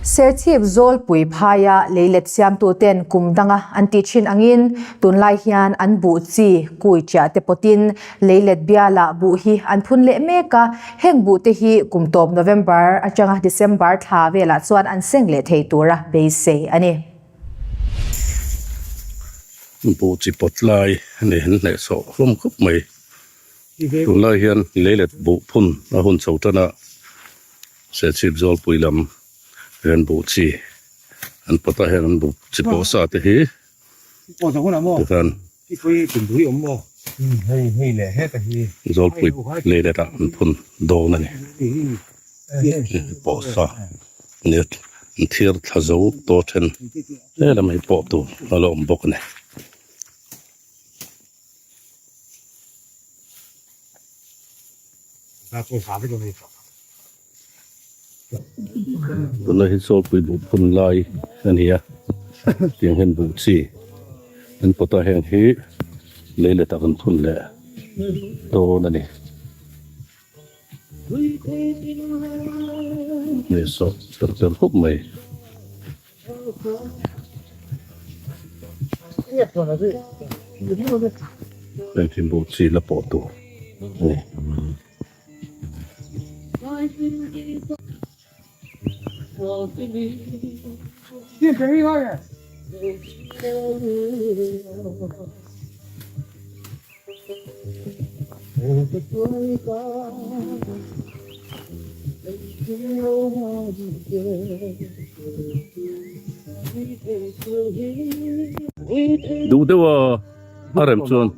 Serchhip Zawlpui phaia leilet siamtuten kum danga an tih thin angin tunlai hian an buh chi kui chiah te pawtin leilet bialah buh hi an phun leh mek a, heng buh te hi kum tawp November atanga December thla velah chuan an seng leh thei tura beisei a ni. Buh chi pawt lai a ni an hnehsawh hlawm khawp mai. Tunlai hian leilet buh phun a hun chho tan a, Serchhip Zawlpui lam hian buh chi an pawt a, heng an buh chi pawh sa te hi tikhan Zawlpui leilet ah an phun dawn a ni. Pawh sa nia an thir thla zo tawh then helam hi pawh tur a la awm bawk a ni. Tunlai hi Chawlpui buh phun lai a ni a, tiang hian buh chi an pawt a, heng hi lei leh tak an phun leh dawn a ni. Hnehsawh tel tel khawp mai. Heng hi buh chi la pawh tur a ni. Duh deuh a a rem chuan.